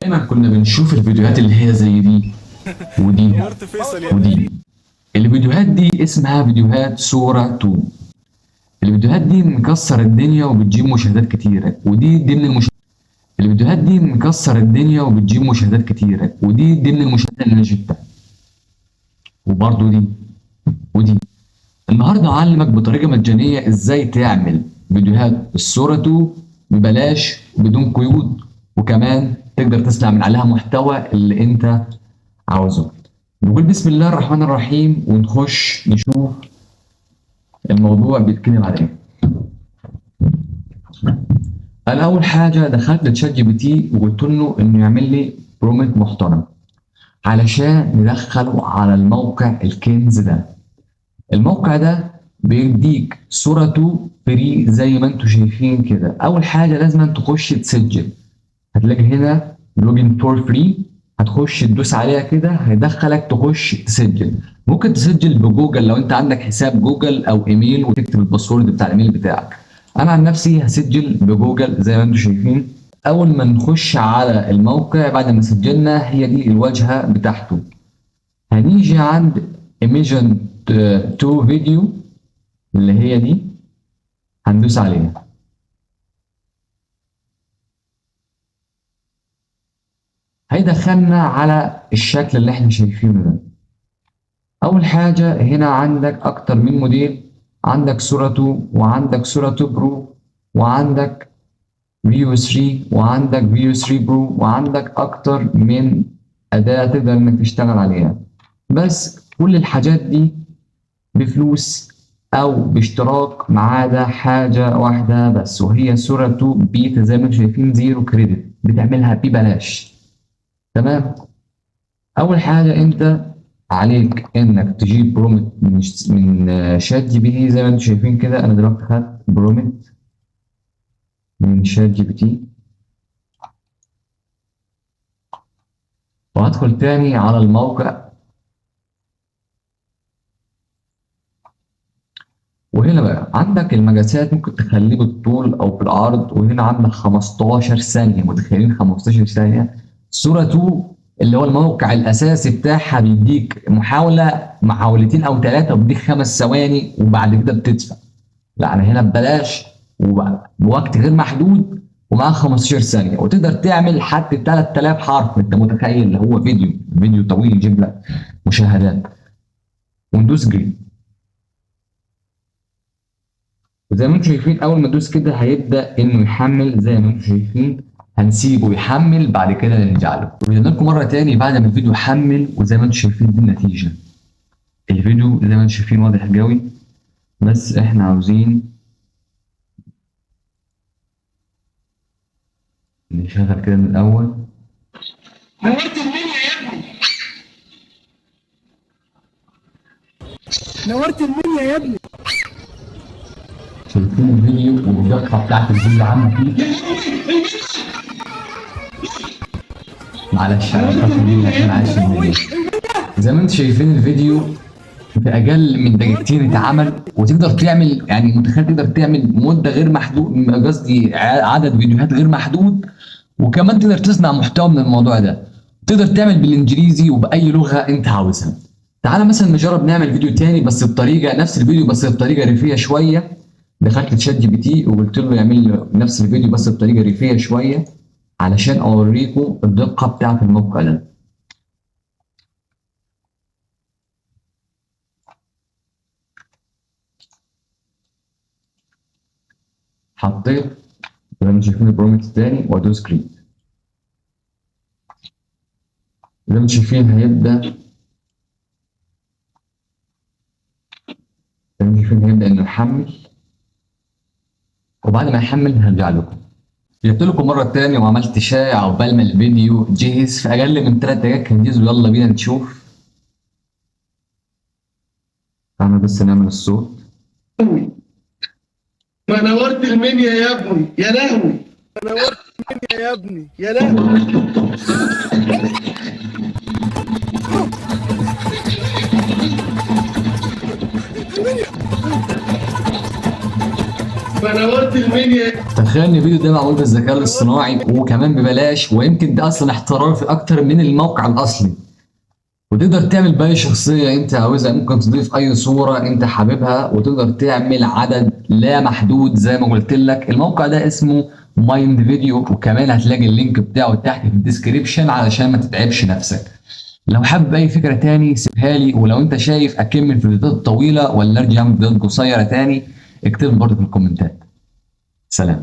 دايما كنا بنشوف الفيديوهات اللي هي زي دي ودي نورت فيصل يا ودي. الفيديوهات دي اسمها فيديوهات Sora 2. الفيديوهات دي مكسر الدنيا وبتجيب مشاهدات كتيرة، ودي ضمن المشاهدات. الفيديوهات دي مكسر الدنيا وبتجيب مشاهدات كتيرة، ودي ضمن المشاهدات اللي انا جبتها، وبرضه دي ودي. النهارده هعلمك بطريقة مجانية ازاي تعمل فيديوهات ال Sora 2 ببلاش بدون قيود، وكمان تقدر تصنع من عليها محتوى اللي انت عاوزه. نقول بسم الله الرحمن الرحيم ونخش نشوف الموضوع بيتكلم على ايه. انا اول حاجة دخلت ل ChatGPT وقلت له انه يعمل لي prompt محترم علشان ندخله على الموقع الكنز ده. الموقع ده بيديك Sora 2 free زي ما انتم شايفين كده. اول حاجة لازم تخش تسجل، هتلاقي هنا login for free، هتخش تدوس عليها كده هيدخلك تخش تسجل. ممكن تسجل بجوجل لو انت عندك حساب جوجل او ايميل وتكتب ال password بتاع الايميل بتاعك. انا عن نفسي هسجل بجوجل زي ما انتم شايفين. اول ما نخش على الموقع بعد ما سجلنا هي دي الواجهة بتاعته. هنيجي عند Imagen 2 فيديو اللي هي دي، هندوس عليها. هيدخلنا على الشكل اللي احنا شايفينه ده. اول حاجة هنا عندك اكتر من موديل، عندك Sora 2 وعندك Sora 2 Pro وعندك Veo 3 وعندك Veo 3 Pro وعندك اكتر من اداة تقدر انك تشتغل عليها. بس كل الحاجات دي بفلوس او باشتراك، ما عدا حاجة واحدة بس وهي Sora 2 بيتا زي ما انتم شايفين zero credit، بتعملها ببلاش. تمام. اول حاجة انت عليك انك تجيب prompt من ChatGPT زي ما انتم شايفين كده. انا دلوقتي خدت prompt من ChatGPT وهدخل تاني على الموقع، وهنا بقى عندك المقاسات ممكن تخليه بالطول او بالعرض، وهنا عندك 15 ثانية. متخيلين 15 ثانية؟ Sora 2 اللي هو الموقع الاساسي بتاعها بيديك محاولة، محاولتين او ثلاثة، وبيديك 5 ثواني وبعد كده بتدفع. لا انا هنا ببلاش وبوقت غير محدود ومعاك 15 ثانية، وتقدر تعمل حتى 3000 حرف. انت متخيل؟ اللي هو فيديو طويل يجيب لك مشاهدات. وندوس جرين، وزي ما انتم شايفين اول ما تدوس كده هيبدا انه يحمل. زي ما انتم شايفين هنسيبه يحمل بعد كده نرجع له. ورجعنا لكم مرة تاني بعد ما الفيديو حمل، وزي ما انتم شايفين دي النتيجة. الفيديو زي ما انتم شايفين واضح قوي، بس احنا عاوزين نشغل كده من الاول. نورت المنيا يا ابني، نورت المنيا يا ابني. شايفين الفيديو والدقه بتاعت الفيديو عامله فيه. معلش انا بخاف مني عشان عايش المنيا. زي ما انتم شايفين الفيديو في اقل من دقيقتين اتعمل، وتقدر تعمل يعني متخيل تقدر تعمل مده غير محدود، قصدي عدد فيديوهات غير محدود، وكمان تقدر تصنع محتوى من الموضوع ده. تقدر تعمل بالانجليزي وباي لغة انت عاوزها. تعالى مثلا نجرب نعمل فيديو تاني بس بطريقة نفس الفيديو بس بطريقة ريفيه شوية. دخلت ChatGPT وقلت له يعمل لي نفس الفيديو بس بطريقة ريفيه شوية علشان اوريكم الدقة بتاعه الموقع ده. حطيت زي ما شايفين ال prompt التاني وادوس create. زي ما شايفين هيبدا، زي ما شايفين هيبدا انه يحمل، وبعد ما يحمل هرجع لكم. جبت لكم مرة تاني وعملت شاي عقبال ما الفيديو جهز في اقل من 3 دقايق كان جهز. ويلا بينا نشوف. تعالى بس نعمل الصوت. ما نورت المنيا يا ابني يا لهوي، نورت المنيا يا ابني يا لهوي. ما نورت المنيا. المنيا. تخيل ان الفيديو ده معمول بالذكاء الاصطناعي وكمان ببلاش، ويمكن ده اصلا احترافي اكتر من الموقع الاصلي. وتقدر تعمل باي شخصية انت عاوزها، ممكن تضيف اي صورة انت حاببها، وتقدر تعمل عدد لا محدود زي ما قلت لك. الموقع ده اسمه Mind Video، وكمان هتلاقي ال link بتاعه تحت في ال description علشان ما تتعبش نفسك. لو حابب اي فكرة تاني سيبها لي، ولو انت شايف اكمل في الفيديوهات الطويلة ولا ارجع اعمل فيديوهات قصيرة تاني اكتب برضه في الكومنتات. سلام.